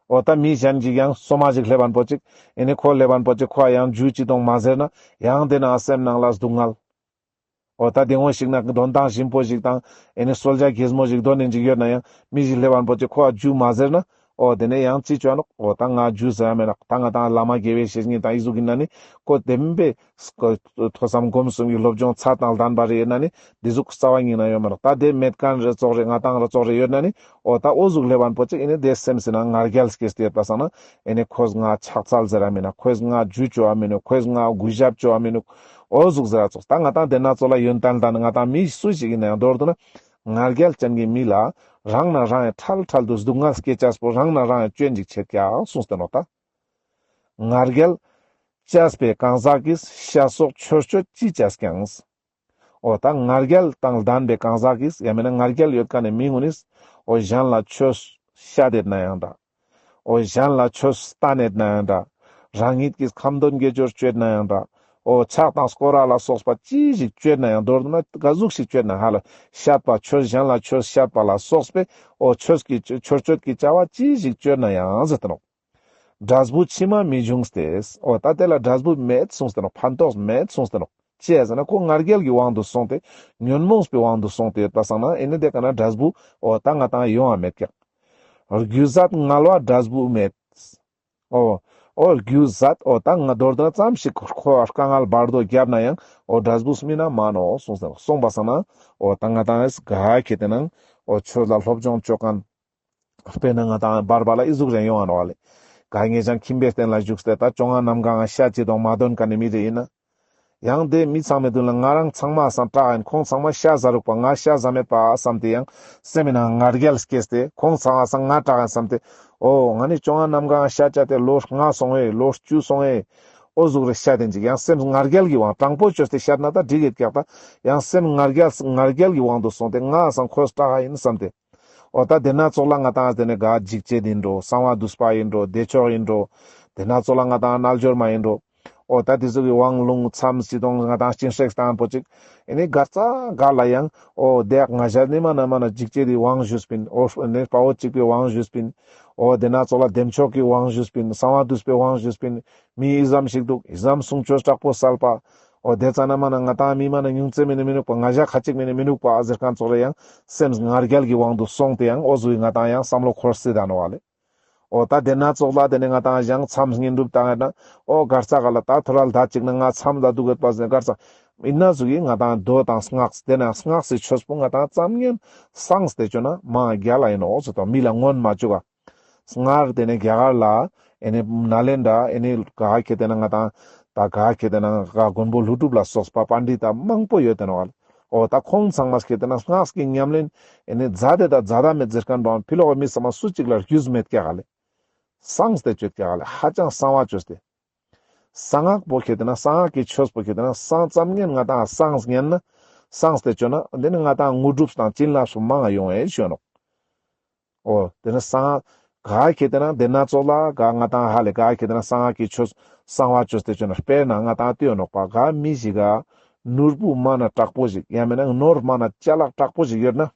འོ་ད་མི་གཞན་ཅིག་ཡང་སོ་མ་ཞིག་སླེབས་ཨན་པོ་ཅིག་ཨེ་ནི་ཁོ་སླེབས་ཨན་པོ་ཅིག་ཁོ་ཡང་ཇུ་ཅི་དོང་མ་ཟེར་ན་ཡང་དེ་ན་སེམས་ནང་ལ་སྡུག་བསྔལ། འོ་ད་དེ་ངོ་ཞིག་ན་དོན་ཐང་ཞིམ་པོ་ཞིག་དང་ཨེ་ནི་གསོལ་ཇ་རྒྱས་མོ་ཞིག་དོན་ནི་ཅིག་ཡོད་ན་ཡང་མི་ཞིག་སླེབས་ཨན་པོ་ཅིག་ཁོ་ཨ་ཇུ་མ་ཟེར་ན་འོ་དེ་ནས་ཡང་ཅི་བཅོ་ནོག། འོ་ད་ང་ཇུ་ཟེར་ཡ་མེད་ནོག། ད་ང་དང་བླ་མ་དགེ་བའི་བཤེས་གཉེན་དང་ཨི་ཟུག་ཡིན་ན་ནི་ཁོ་བདེན་པའི་ཐོས་བསམ་སྒོམ་གསུམ་གྱི་སློབ་སྦྱོང་ཚད་དང་ལྡན་པ་རེ་ཡོད་ན་ནི་འདི་ཟུག་རྩ་བ་ཉིད་ན་ཡོད་མ་ནོག། ད་དེ་མེད་མཁན་རེ་ཙོགས་རེ་ང་དང་རེ་ཙོགས་རེ་ཡོད་ན་ནི་འོ་ད་འོ་ཟུག་སླེབས་ཨན་པོ་ཅིག་ཨེ་ནི་དེ་སེམས་སི་ནང་ང་རྒྱལ་སྐྱེས་ཏེ་ཡོད་པ་སང་ན་ཨེ་ནི་ཁོས་ང་ཕྱག་འཚལ་ཟེར་ར་མེད་ན་ཁོས་ང་ཇུ་བཅོ་བ་མེད་ནུག། ཁོས་ང་གུས་ཞབས་བཅོ་བ་མེད་ནུག། འོ་ཟུག་ཟེར་ར་ཙོགས། ད་ང་དང་དེ་ན་ཚོ་ལ་ཡོན་ཏན་དང་ང་དང་མི་སུ་ཞིག་ཡིན་ན་ཡང་མདོར་བསྡུ་ན་ང་རྒྱལ་ཅན་གྱི་མི་ལ་རང་ན་རང་ཡང་འཕྲལ་འཕྲལ་དུ་སྡུག་བསྔལ་སྐྱེ་ཅེས་པོ་རང་ན་རང་ཡང་སྐྱོན་ཅིག་ཆེད་ཀྱག་གསུངས་ཏེ་ནོག་ད། ང་རྒྱལ་བཅས་པའི་གང་ཟག་གིས། ཤ་སོགས་ཆོས་སྤྱོད་ཅི་བྱས་ཀྱང་། འོ་ད་ང་རྒྱལ་དང་ལྡན་པའི་གང་ཟག་གིས་ཡང་མིན་ན་ང་རྒྱལ་ཡོད་མཁན་ནི་མི་ངོ་ནིས་འོ་གཞན་ལ་ཆོས་བཤད་དེད་ན་ཡང་འདྲ། འོ་གཞན་ལ་ཆོས་བསྟན་དེད་ན་ཡང་འདྲ། རང་ཉིད་ཀྱིས་ཁ་འདོན་དགེ་སྦྱོར་བཅོས་ན་ཡང་འདྲ། འོ་ཕྱག་དང་སྐོར་ར་ལ་སོགས་པ་ཅི་ཞིག་བཅོས་ན་ཡང་མདོར་བསྡུ་ན་ག་ཟུག་ཞིག་བཅོས་ན་ཧ་ལ་བཤད་པ་ཆོས་གཞན་ལ་ཆོས་བཤད་པ་ལ་སོགས་པའི་འོ་ཆོས་ཀྱི་ཆོས་སྤྱོད་ཀྱི་བྱ་བ་ཅི་ཞིག་བཅོས་ན་ཡང་ཟེར་ཏེ་ནོག། འབྲས་བུ་ཕྱི་མ་མི་འབྱུང་སྟེ། འོ་ད་དེ་ལ་འབྲས་བུ་མེད་གསུངས་ཏེ་ནོག། ཕན་ཐོགས་མེད་གསུངས་ཏེ་ནོག། ཅི་ཡ་ཟེར་ན་ཁོ་ང་རྒྱལ་གྱི་དབང་དུ་སོང་སྟེ་ཉོན་མོངས་པའི་དབང་དུ་སོང་སྟེ་ཡོད་པ་སང་ན་ཨེ་ནི་དེ་ཀ་ན་འབྲས་བུ་འོ་ད་ང་དང་ཡོང་བ་མེད་ཀྱག། རྒྱུ་ཟད་ངལ་བ་འབྲས་བུ་མེད། འོ་འོ་རྒྱུ་ཟད་འོ་ད་ང་མདོར་བསྡུ་ན་ཙམ་ཞིག་ཁོ་དཀའ་ངལ་བར་དོ་བརྒྱབ་ན་ཡང་འོ་འབྲས་བུ་སྨིན་ན་མ་ནོག་གསུངས་ཏེ་ནོག། སོང་པ་སང་ན་འོ་ད་ང་དང་ཨེ་ག་ཁེ་དེ་ནང་འོ་ཆོས་ལ་སློབ་སྦྱོང་བཅོ་མཁན། དཔེར་ན་ང་དང་བར་བར་ལ་ཨི་ཟུག་རེ་ཡོང་ང་ནོག་ལེ། ག་ངེ་ཅང་ཁྱིམ་པའི་རྟེན་ལ་བཞུགས་ཏེ་ད་བཅོ་ལྔ་གནམ་གང་ང་ཤ་ཅི་དང་མ་འདོན་མཁན་ནི་མི་རེ་ཡིན་ན། ཡང་དེ་མི་ཚང་མའི་མདུན་ལ་ང་རང་ཚང་མ་སང་དྲག་ཡིན། ཁོང་ཚང་མ་ཤ་ཟ་རུག་པ་ང་ཤ་ཟ་མེད་པ་བསམ་སྟེ་ཡང་སེམས་ནང་ང་རྒྱལ་སྐྱེས་ཏེ་ཁོང་ཚང་མ་སང་ང་དྲག་ཡིན་བསམ་སྟེ་ འོ་ང་ནི་བཅོ་ལྔ་གནམ་གང་ཤད་ཅ་ཏེ་ལོ་ལྔ་སོང་ངེ་ལོ་བཅུ་སོང་ངེ། འོ་ཟུག་རེ་ཤད་དེན་ཅིག་ཡང་སེམས་ང་རྒྱལ་གྱི་དབང་དྲང་པོ་བཅོས་ཏེ་ཤད་ན་ད་འགྲིག་གེད་ཀྱག་ད། ཡང་སེམས་ང་རྒྱལ་ང་རྒྱལ་གྱི་དབང་དུ་སོང་སྟེ་ངའི་སང་ཁོས་དྲག་ཡིན་བསམ་སྟེ། འོ་ད་དེ་ན་ཙོགས་ལ་ང་ཏང་དེ་ནས་ག་འཇིགས་བྱེད་ཡིན་འགྲོ། གསང་བ་འདུས་པ་ཡིན་འགྲོ། བདེ་མཆོག་ཡིན་འགྲོ། དེ་ན་ཙོགས་ལ་ང་ཏང་རྣལ་འབྱོར་མ་ཡིན་འགྲོ། འོ་ད་དེ་ཚོ་གི་དབང་ལུང་མཚམས་སྤྱི་དོན་ང་ཏང་སྤྱན་ཧྲེག་སྟངས་པོ་ཅིག་ཨེ་ནི་གར་ཙ་ག་ལ་ཡང་འོ་དེ་ང་ཞ་ནི་མ་ན་མ་ན་འཇིགས་བྱེད་དེ་དབང་ཞུས་པིན། འོ་ནི་དཔའ་བོ་གཅིག་པའི་དབང་ཞུས་པིན། འོ་དེ་ན་ཙོགས་ལ་བདེ་མཆོག་གི་དབང་ཞུས་པིན། གསང་བ་འདུས་པའི་དབང་ཞུས་པིན། མི་ཨི་ཙམ་ཞིག་འདུག་ཨི་ཙམ་གསུང་ཆོས་དྲག་པོ་སལ་པ། འོ་དེ་ཙ་ན་མ་ན་ང་ཏང་མི་མ་ན་ཉུང་ཙེ་མེ་ནི་མི་ནུག་པ། ང་ཞ་ཁ་ཅིག་མེ་ནི་མི་ནུག་པ་ཟེར་མཁན་ཙོགས་ལ་ཡང་སེམས་ང་རྒྱལ་གྱི་དབང་དུ་སོང་སྟེ་ཡང་འོ་ཟུག་ང་ཏང་ཡང་བསམ་བློ་འཁོར་སྲིད་ད་ནོག་ལེ། འོ་ད་དེ་ན་ཙོགས་ལ་དེ་ནས་ང་ཏང་ཞང་མཚམས་བསྙེན་སྒྲུབ་བཏང་ཡོད་ན། འོ་གར་ཙ་ག་ལ་ད་ཐོ་རལ་ད་ཅིག་ན་ང་མཚམས་ལ་འདུག་ཡོད་པ་ཟེར་གར་ཙ། ཨིན་ན་ཟུག་གི་ང་ཏང་མདོ་དང་སྔགས་དེ་ན་སྔགས་སི་ཆོས་པོ་ང་ཏང་ཙམ་ཉན་སངས་ཏེ་བཅོ་ན་མ་རྒྱལ་ལ་ཡིན་ནོག་ཟེར་དོ། མི་ལ་མངོན་མ་བཅུག་ག་སྔར་དེ་ནས་རྒྱ་གར་ལ་ཨེ་ནི་ནཱ་ལེནྡྲ་ཨེ་ནི་ག་ཁེ་དེ་ན་ང་ཏང་ད་ག་ཁེ་དེ་ན་ག་མགོན་པོ་ཀླུ་སྒྲུབ་ལ་སོགས་པ་པཎྜི་ཏ་མང་པོ་ཡོད་དེ་ནོག་ལེ། འོ་ད་ཁོང་ཚང་མ་ཁེ་དེ་ན་སྔགས་ཀྱི་ཉམས་ལེན་ཨེ་ནི་མཛད་དེ་ད་མཛད་ད་མེད་ཟེར་མཁན་པོའང་ཕི་ལོག་མི་ཚང་མ་སུ་གཅིག་ལ་རྒྱུས་མེད་ཀྱག་ལེ། སངས་ཏེ་བཅོས་ཀྱག་ལེ། ཧ་ཅང་གསང་བ་བཅོས་ཏེ། གསང་སྔགས་པོ་ཁེ་དེ་ན་གསང་སྔགས་ཀྱི་ཆོས་པོ་ཁེ་དེ་ན་སངས་ཙམ་ཉན་ང་ཏང་སངས་ཉན་ན་སངས་ཏེ་བཅོ་ན་དེ་ནི་ང་ཏང་དངོས་གྲུབ་དང་བྱིན་རླབས་སུ་མང་ང་ཡོང་ཨེ་ཞུ་ནོག་འོ་དེ་ནི་གསང་ག་ཁེ་དེ་ན་དེ་ན་ཙོགས་ལ་ག་ང་ཏང་ཧ་ལེ་ག་ཁེ་དེ་ན་གསང་སྔགས་ཀྱི་ཆོས་གསང་བ་བཅོས་ཏེ་བཅོ་ན་དཔེར་ན་ང་ཏང་ལྟོས་ནོག་པ། ག་མི་ཞིག་ག་ནོར་བུ་མ་ན་དྲག་པོ་ཞིག་ཡང་མེད་ན་ནོར་མ་ན་ཅ་ལག་དྲག་པོ་ཞིག་ཡོད་ན།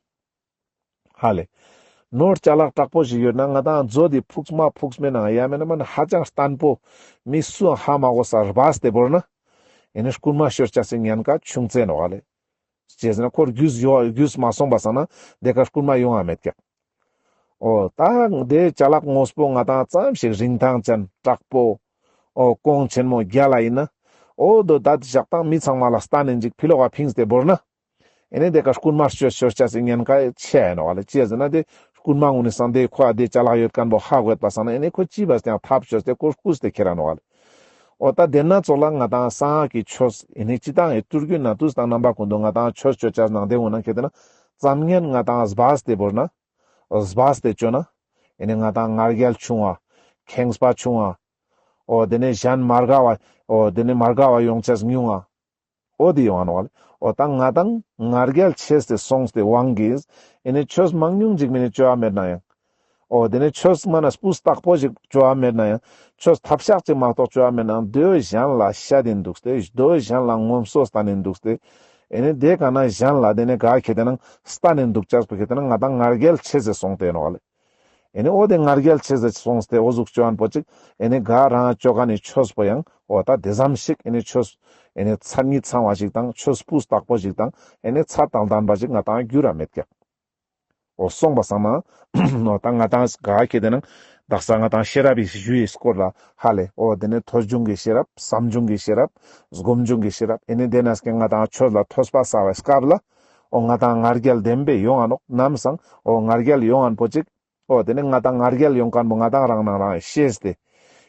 ཧ་ལེ། ནོར་ཅ་ལག་དྲག་པོ་ཞིག་ཡོད་ན་ང་ཏང་མཛོ་དེ་ཕུགས་མ་ཕུགས་མེད་ན་ཡང་མེད་ན་མ་ན་ཧ་ཅང་བརྟན་པོ་མི་སུའང་ཧ་མ་གོ་ས་སྦས་ཏེ་བོར་ན། ཨེ་ནི་རྐུན་མ་ཤོར་ཅེས་སི་ཉེན་ཁ་ཆུང་ཙེ་ནོག་ལེ། ཅི་ཟེར་ན་ཁོ་རྒྱུས་ཡོ་རྒྱུས་མ་སོང་པ་སང་ན་དེ་ཀ་རྐུན་མ་ཡོང་ང་མེད་ཀྱག་འོ་ད་དེ་ཅ་ལག་དངོས་པོ་ང་ཏང་ཙམ་ཞིག་རིན་ཐང་ཅན་དྲག་པོ་འོ་གོང་ཆེན་མོ་རྒྱལ་ལ་ཡིན་ན། འོ་དོ་ད་དེ་ཞག་དང་མི་ཚང་མ་ལ་སྟན་ནེན་ཅིག་ཕི་ལོག་ག་ཕིངས་ཏེ་བོར་ན། ཨེ་ནི་དེ་ཀ་རྐུན་མ་ཤོར་ཤོར་ཅེས་སི་ཉེན་ཁ་ཆེ་ཡ་ནོག་ལེ། ཅི་ཟེར་ན་དེ་རྐུན་མ་ངུ་ནི་སང་དེ་ཁོ་ཨ་དེ་ཅ་ལག་ཡོད་མཁན་པོ་ཧ་གོ་ཡོད་པ་སང་ན་ཨེ་ནི་ཁོ་ཅི་བས་ཀྱང་ཐབས་ཤོར་ཏེ་ཁོ་རྐུས་ཏེ་ཁྱེར་ར་ནོག་ལེ། འོ་ད་དེ་ན་ཙོགས་ལ་ང་ཏང་གསང་སྔགས་ཀྱི་ཆོས་ཨེ་ནི་སྤྱི་བཏང་ཨེ་ཏུར་རྒྱུད་ན་དུས་དང་རྣམ་པ་ཀུན་ཏུ་ང་ཏང་ཆོས་བཅོ་ཅེས་ནང་དེ་འོ་ན་ཁེ་དེ་ན་ཙམ་ཉན་ང་ཏང་སྦས་ཏེ་བོར་ན། སྦས་ཏེ་བཅོ་ན། ཨེ་ནི་ང་ཏང་ང་རྒྱལ་ཆུང་བ། ཁེངས་པ་ཆུང་བ། འོ་དེ་ནས་གཞན་མ་དགའ་བ། འོ་དེ་ནས་མ་དགའ་བ་ཡོང་ཅེས་ཉུང་ང་། འོ་དེ་ཡོང་ང་ནོག་ལེ། འོ་ད་ང་ཏང་ང་རྒྱལ་ཆེས་ཏེ་སོང་སྟེ་དབང་གིས་ཨེ་ནི་ཆོས་མང་ཉུང་ཅིག་མེ་ནི་བཅོ་བ་མེད་ན་ཡང་། འོ་དེ་ནས་ཆོས་མ་ན་སྤུས་དག་པོ་ཞིག་བཅོ་བ་མེད་ན་ཡང་། ཆོས་ཐབས་ཤག་ཅིག་མ་གཏོགས་བཅོ་བ་མེད་ན་ཡང་དེ་བོ་གཞན་ལ་ཤད་དེན་འདུག་སྟེ་དེ་བོ་གཞན་ལ་ངོམ་སོ་སྟན་ནེན་འདུག་སྟེ། ཨེ་ནི་དེ་ཀ་ན་གཞན་ལ་དེ་ནས་ག་ཁེ་དེ་ན་སྟན་ནེན་འདུག་ཅེས་པོ་ཁེ་དེ་ན་ང་ཏང་ང་རྒྱལ་ཆེས་ཏེ་སོང་སྟེ་ནོག་ལེ། ཨེ་ནི་འོ་དེ་ང་རྒྱལ་ཆེས་ཏེ་སོང་སྟེ་འོ་ཟུག་བཅོ་ཨན་པོ་ཅིག་ཨེ་ནི་ག་རང་བཅོ་མཁན་ནི་ཆོས་པོ་ཡང་འོ་ད་དེ་ཙམ་ཞིག་ཨེ་ནི་ཆོས་ཨེ་ནི་མཚན་ཉིད་ཚང་བ་ཞིག་དང་ཆོས་སྤུས་དག་པོ་ཞིག་དང་ཨེ་ནི་ཚད་དང་ལྡན་པ་ཞིག་ང་ཏང་འགྱུར་ར་མེད་ཀྱག་འོ་སོང་པ་སང་ན། འོ་ད་ང་ཏང་ག་ཁེ་དེ་ན་དག་ས་ང་ཏང་ཤེས་རབ་ཀྱི་ཞུ་ཡི་སྐོར་ལ་ཧ་ལེ། འོ་དེ་ནས་ཐོས་བྱུང་གི་ཤེས་རབ། བསམ་བྱུང་གི་ཤེས་རབ། སྒོམ་བྱུང་གི་ཤེས་རབ། ཨེ་ནི་དེ་ན་སྐྱེ་ང་ཏང་ཆོས་ལ་ཐོས་པ་ས་བའི་སྐབས་ལ། འོ་ང་ཏང་ང་རྒྱལ་ལྡན་པའི་ཡོང་ང་ནོག་ནམ་སང་འོ་ང་རྒྱལ་ཡོང་ང་ན་པོ་ཅིག་འོ་དེ་ནས་ང་ཏང་ང་རྒྱལ་ཡོང་མཁན་པོ་ང་ཏང་རང་ནང་རང་ཤེས་ཏེ།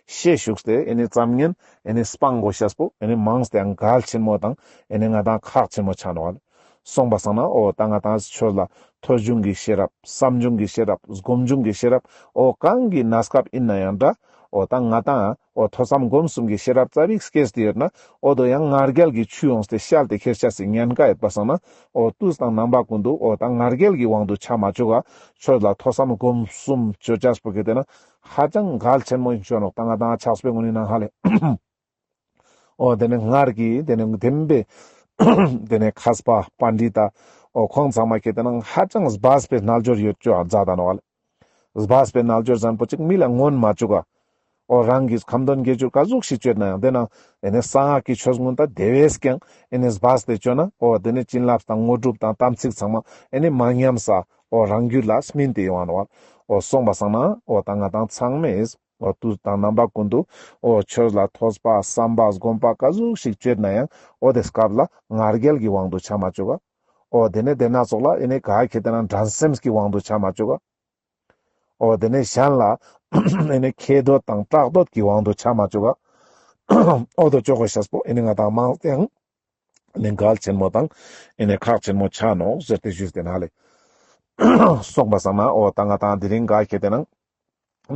ཤེས་ཞུགས་ཏེ་ཨེ་ནི་ཙམ་ཉན་ཨེ་ནི་སྤང་དགོས་ཤེས་པོ་ཨེ་ནི་མང་སྟེ་ཡང་གལ་ཆེན་མོ་དང་ཨེ་ནི་ང་ཏང་ཁག་ཆེན་མོ་ཆ་ནོག་ལེ། སོང་པ་སང་ན་འོ་ད་ང་ཏང་ཆོས་ལ་ཐོས་བྱུང་གི་ཤེས་རབ། བསམ་བྱུང་གི་ཤེས་རབ། སྒོམ་བྱུང་གི་ཤེས་རབ། འོ་གང་གི་གནས་སྐབས་ཡིན་ན་ཡང་འདྲ། འོ་ད་ང་ཏང་འོ་ཐོས་བསམ་སྒོམ་གསུམ་གྱི་ཤེས་རབ་རྩ་བིག་སྐྱེས་ཏེ་ཡོད་ན་འོ་དོ་ཡང་ང་རྒྱལ་གྱི་ཆུ་ཡོངས་ཏེ་ཤལ་ཏེ་ཁྱེར་ཅེས་སི་ཉེན་ཁ་ཡོད་པ་སང་ན་འོ་དུས་དང་རྣམ་པ་ཀུན་ཏུ་འོ་ད་ང་རྒྱལ་གྱི་དབང་དུ་ཆ་མ་བཅུག་ག་ཆོས་ལ་ཐོས་བསམ་སྒོམ་གསུམ་བཅོ་ཅེས་པོ་ཁེ་དེ་ན་ཧ་ཅང་གལ་ཆེན་མོ་ཡིན་ཅོ་ནོག་ད་ང་ཏང་ཆགས་པའི་ངོ་ནི་ནང་ཧ་ལེ། འོ་དེ་ནས་སྔར་གྱི་དེ་ནས་ལྡན་པའི་དེ་ནས་མཁས་པ་པཎྜི་ཏ་འོ་ཁོང་ཚང་མ་ཁེ་དེ་ན་ཧ་ཅང་སྦས་པའི་རྣལ་འབྱོར་ཡོད་ཅོ་མཛད་ད་ནོག་ལེ། སྦས་པའི་རྣལ་འབྱོར་ཟེར་ཁན་པོ་ཅིག་མི་ལ་མངོན་མ་བཅུག་ག་འོ་རང་གི་ཁ་འདོན་དགེ་སྦྱོར་ག་ཟུག་ཞིག་བཅོས་ན་ཡང་དེ་ན་ཨེ་ནི་གསང་སྔགས་ཀྱི་ཆོས་ཀུན་ད་དེ་བས་ཀྱང་ཨེ་ནི་སྦས་ཏེ་བཅོས་ན་འོ་དེ་ནི་བྱིན་རླབས་དང་དངོས་གྲུབ་དང་དམ་ཚིག་ཚང་མ་ཨེ་ནི་མ་ཉམས་ས་འོ་རང་རྒྱུད་ལ་སྨིན་ཏེ་ཡོང་ང་ནོག་འོ་སོང་པ་སང་ན་འོ་ད་ང་ཏང་ཚང་མས་འོ་དུས་དང་རྣམ་པ་ཀུན་ཏུ་འོ་ཆོས་ལ་ཐོས་པ་བསམ་པ་སྒོམ་པ་ག་ཟུག་ཞིག་བཅོས་ན་ཡང་འོ་དེ་སྐབས་ལ་ང་རྒྱལ་གྱི་དབང་དུ་ཆ་མ་བཅུག་ག་འོ་དེ་ནས་དེ་ན་ཙོགས་ལ་ཨེ་ནི་ག་ཁེ་དེ་ན་འགྲན་སེམས་ཀྱི་དབང་དུ་ཆ་མ་བཅུག་ག་འོ་དེ་ནས་གཞན་ལ་ཨེ་ནི་ཁེ་འདོད་དང་ཕྲག་འདོད་ཀྱི་དབང་དུ་ཆ་མ་བཅུག་ག་འོ་དོ་བཅོ་དགོས་ཤེས་པོ་ཨེ་ནི་ང་ཏང་མང་སྟེ་ཡང་ཨེ་ནི་གལ་ཆེན་མོ་དང་ཨེ་ནི་ཁག་ཆེན་མོ་ཆ་ནོག་ཟེར་ཏེ་ཞུས་ཏེ་ན་ལེ། སོང་པ་སང་ན་འོ་ད་ང་ཏང་དེ་རིང་ག་ཁེ་དེ་ན་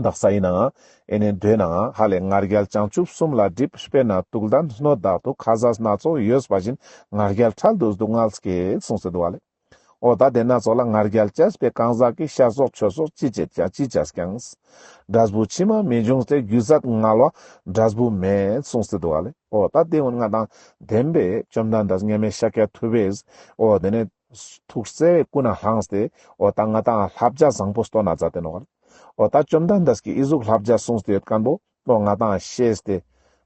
དག་ས་ཡིན་ནའང་ཨེ་ནི་མདོའི་ནང་ཧ་ལས་ང་རྒྱལ་བྱང་ཆུབ་གསུམ་ལ་སྒྲིབ། དཔེར་ན་དུག་ལྡན་སྣོད་དག་ཏུ། ཁ་ཟས་སྣ་ཚོགས་ཡོད་པ་བཞིན། ང་རྒྱལ་འཕྲལ་དུ་སྡུག་བསྔལ་སྐྱེད། གསུངས་ཏེ་འདུག་ག་ལེ། འོ་ད་དེ་སྣ་ཚོགས་ལ་ང་རྒྱལ་བཅས་པའི་གང་ཟག་གིས། ཤ་སོགས་ཆོས་སོགས་ཅི་བྱེད་ཀྱང་། ཅི་བྱས་ཀྱང་། འབྲས་བུ་ཕྱི་མ་མི་འབྱུང་སྟེ། རྒྱུ་ཟད་ངལ་བ་འབྲས་བུ་མེད། གསུངས་ཏེ་འདུག་ག་ལེ། འོ་ད་དེ་འོ་ང་དང་བདེན་པའི་བཅོམ་ལྡན་འདས་མཉམ་མེད་ཤཱཀྱ་ཐུབ་པས་འོ་དེ་ནས་ཐུགས་བརྩེ་བས་ཀུན་ནས་བསླངས་ཏེ་འོ་ད་ང་དང་བསླབ་བྱ་བཟང་པོ་སྟོན་ན་མཛད་དེ་ནོག་ག་ལེ། འོ་ད་བཅོམ་ལྡན་འདས་ཀྱིས་ཨི་ཟུག་བསླབ་བྱ་གསུངས་ཏེ་ཡོད་མཁན་པོ་འོ་ང་དང་ཤེས་ཏེ་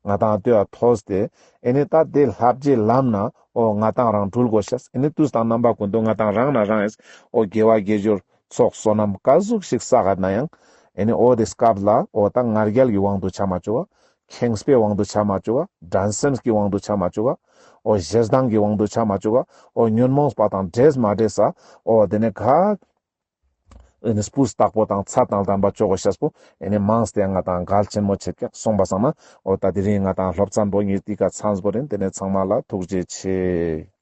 ང་དང་ལྟོས་ཐོས་ཏེ་ཨེ་ནི་ད་དེ་བསླབ་བྱའི་ལམ་ན་འོ་ང་དང་རང་འགྲུལ་དགོས་ཤེས། ཨེ་ནི་དུས་དང་རྣམ་པ་ཀུན་ཏུ་ང་དང་རང་ན་རང་ཨེ་འོ་དགེ་བ་དགེ་སྦྱོར་ཚོགས་བསོད་ནམས་ག་ཟུག་ཞིག་བསགས་ན་ཡང་ཨེ་ནི་འོ་དེ་སྐབས་ལ་འོ་ད་ང་རྒྱལ་གྱི་དབང་དུ་ཆ་མ་བཅུག་ག། ཁེངས་པའི་དབང་དུ་ཆ་མ་བཅུག་ག། འགྲན་སེམས་ཀྱི་དབང་དུ་ཆ་མ་བཅུག་ག། འོ་ཞེ་སྡང་གི་དབང་དུ་ཆ་མ་བཅུག་ག། འོ་ཉོན་མོངས་པ་དང་འདྲེས་མ་འདྲེས་ས་འོ་དེ་ནས་ག་ཨེ་ནི་སྤུས་དག་པོ་དང་ཚད་དང་ལྡན་པ་ཅོ་དགོས་ཤེས་པོ་ཨེ་ནི་མང་སྟེ་ང་དང་གལ་ཆེན་མོ་ཆེད་ཀྱག་སོང་པ་སང་ན་འོ་ད་དེ་རིང་ང་དང་སློབ་ཚན་པོ་ཉིད་དེ་ཀ་ཚང་པོ་རིན། དེ་ནས་ཚང་མ་ལ་ཐུགས་རྗེ་ཆེ།